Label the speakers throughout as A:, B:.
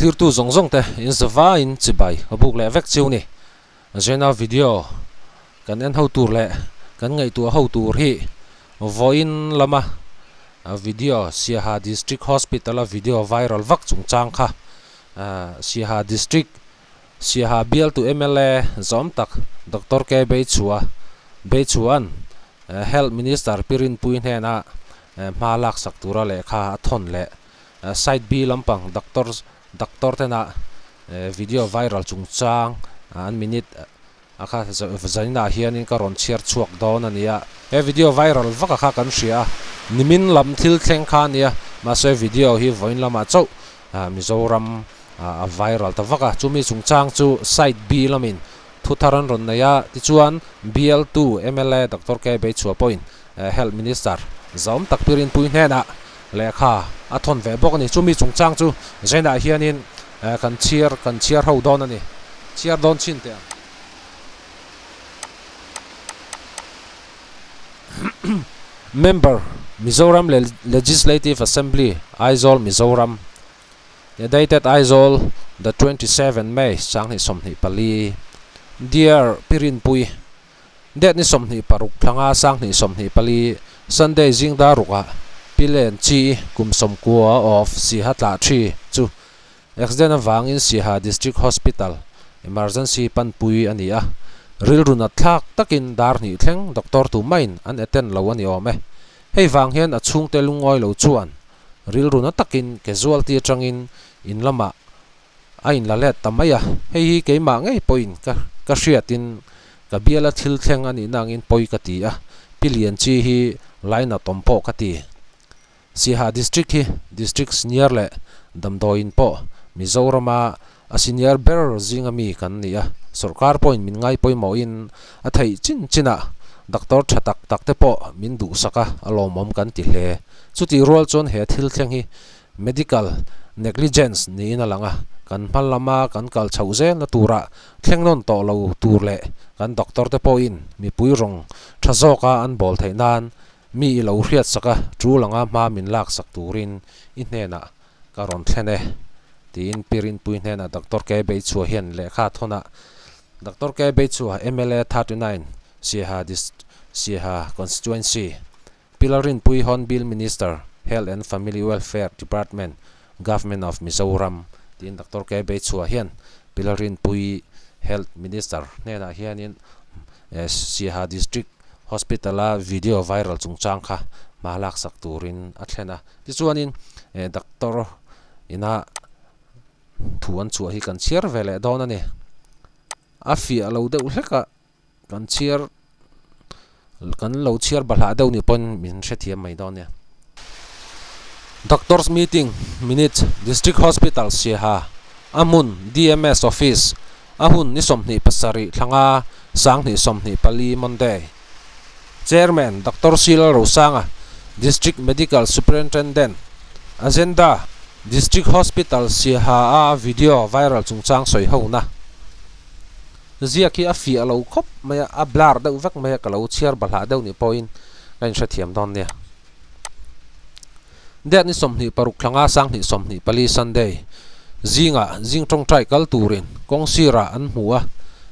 A: Thlirtu zawng zawng te in zavaiin chibai a buk leh vek chiu ni. Zena video kan en ho tur leh kan ngaihtuah ho tur hi vawiin lama video Siaha District Hospital a video viral vak chungchang kha Siaha District Siaha bialtu mla zawm tak Doctor K Beichhua Beichhua'n Health Minister Pi Rinpui hnena hma laksak tura lehkha a thawn leh Side B lampang doctor doctor tena video viral chungchang an minute a kha zaninah hianin ka rawn chhiar chhuak dawn a ni a. He video viral vak a kha kan hria a, nimin lam thil thleng kha a ni a, mahse video hi vawiin lamah chauh Mizoram a viral ta vak a, chumi chungchang chu Side B lamin thu thar an rawn nei a, tichuan BL2 mla Doctor K Beichhua pawhin Health Minister zawm tak Pirinpui hnenah lehkha a thawn ve bawk a ni. Chumi chungchang chu Zainah hianin kan chhiar kan chhiar ho dawn a ni. Chhiar dawn chin teh ang. Member, Mizoram Legislative Assembly, Aizawl, Mizoram. Dated Aizawl, the 27 May, 2024. Dear Pi Rinpui, Date ni 26 thlanga 2024 Sunday zing dar rukah Pi Len Chi kum 90 of Siha tlah thi chu accident avangin Siha District Hospital emergency panpui a ni a, rilru nat thlak takin dar hnih thleng doctor tumah-in an attend lo a ni awm e. Hei vang hian a chhungte lungawi lo chuan rilru na takin casualty atangin in lamah a inla let ta mai a, hei hi keimah ngei pawhin ka ka hriatin ka biala thil thleng a nihna angin pawi ka ti a, Pi Lian Chi hi lainat awm pawh ka ti. Siaha District hi District Senior leh Damdawiin pawh Mizorama a senior ber zinga mi kan ni a, sawrkar pawhin min ngai pawimawhin a theih chin chinah doctor tha tak tak te pawh min duhsak a, a lawmawm kan ti hle. Chutih rual chuan he thil thleng hi Medical negligence niin a lang a, kan hma lama kan kal chhoh zelna turah thleng nawn tawh lo tur leh kan doctor te pawhin mipui rawng tha zawka an bawl theih nan mi i lo hriatsak a, tul anga hma min laksak turin i hnenah ka rawn thlen e, tiin Pi Rinpui hnenah Doctor K Beichhua hian lehkha a thawn a. Doctor K Beichhua, mla 39, Siaha Dist, Siaha Constituency. Pi Lalrinpui Hornbill Minister, Health and Family Welfare Department, Government of Mizoram tiin Doctor K Beichhua hian Pi Lalrinpui Health Minister hnenah hianin Siaha District Hospital-a video viral chungchang kha hma laksak turin a thlen a. Tichuanin Doctor ina thu an chhuah hi kan chhiar ve leh dawn a ni. A fiah lo deuh hlek a. Kan chhiar kan lo chhiar bahlah deuh ni pawn min hrethiam mai dawn nia. Doctors meeting minutes District Hospital Siaha a hmun DMS office a hun ni 27 thlanga 2024 Monday Chairman Doctor Sila Rosanga District Medical Superintendent Agenda District Hospital Siaha a video viral chungchang sawi hona. Ziak hi a fiah lo khawp mai a, a blur deuh vek mai a, ka lo chhiar bahlah deuh nih pawhin ka inhrethiam dawn nia. Date ni 26 thlanga 2024 Sunday zingah zing tawngtai kal turin kawng sirah an hmu a,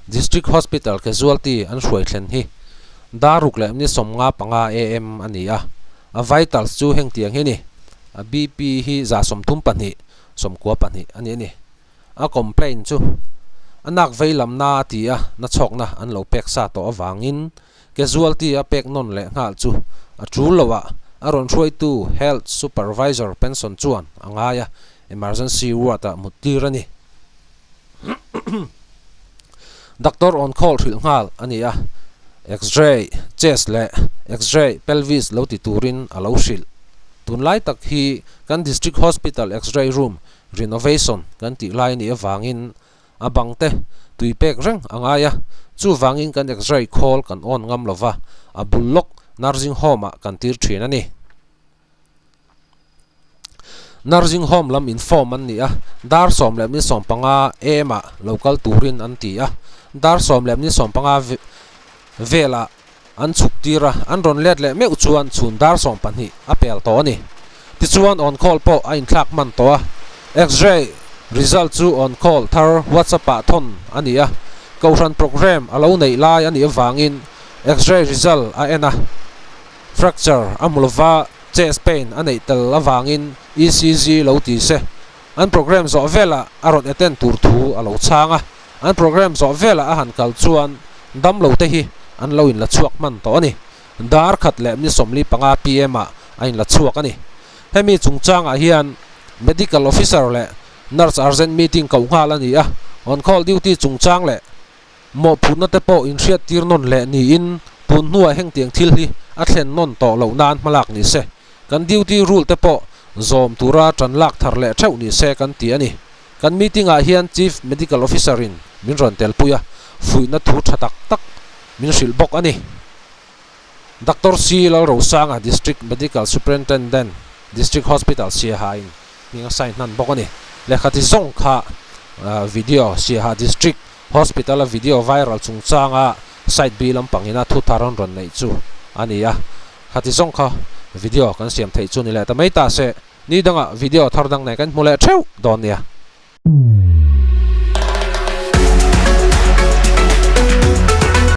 A: District Hospital Casualty an hruai thlen hi dar ruk leh ni 55 am a ni a, a vitals chu heng tiang hi a ni, a BP hi 132 92 a ni a ni. A complaint chu a nak vei lam na a ti a, na chhawkna an lo pek sa tawh avangin casualty a pek nawn leh nghal chu a tul lo a, a rawn hruaitu Health Supervisor pension chuan a ngai a, emergency ward ah mut tir a ni. Doctor on call hrilh nghal a ni a, X-ray chest leh X-ray pelvis lo ti turin a lo hrilh. Tunlai tak hi kan District Hospital X-ray room Renovation kan tih lai anih avangin a bang te tui pek reng a ngai a, chuvangin kan x-ray khawl kan on ngam lo va, a bul lawk nursing home ah kan tir thin a ni. Nursing home lam inform an ni a, dar 10:15 am ah lo kal turin an ti a, dar 10:15 velah an chhuk tir a, an rawn let leh meuh chuan chhun dar 12 a pel tawh a ni. Tichuan on call pawh a inthlak hman tawh a, X-ray Result chu on call thar WhatsApp ah thawn a ni a, Kohhran programme a lo neih lai a nih avangin X-ray result a en a, fracture a hmu lova chest pain a neih tel avangin ECG lo ti se. An programme zawh velah a rawn attend tur thu a lo chhang a, an programme zawh velah a han kal chuan damlo te hi an lo inla chhuak hman tawh a ni. Dar khat leh ni 45 pm ah a inla chhuak a ni. Hemi chungchangah hian Medical Officer leh Nurse urgent meeting koh nghal a ni a, on call duty chungchang leh mawhphurhna te pawh inhriattir nawn leh niin tun hnuah hengtiang thil hi a thlen nawn tawh loh nan hmalak ni se, kan duty rule te pawh zawm tura tan lak thar leh theuh ni se kan ti a ni. Kan meeting ah hian Chief Medical Officer in min rawn telpui a, fuihna thu tha tak tak min hrilh bawk a ni. Doctor C Lalrosanga District Medical Superintendent, District Hospital Siaha in hming a sign hnan bawk a ni. Lehkha ti zawng kha video Siaha District Hospital a video viral chungchanga site B lampang ina thu thar an rawn neih chu a ni a. Kha ti zawng kha video kan siam theih chu ni leh ta mai ta se. Ni dangah video thar dang nen kan hmu leh theuh dawn nia.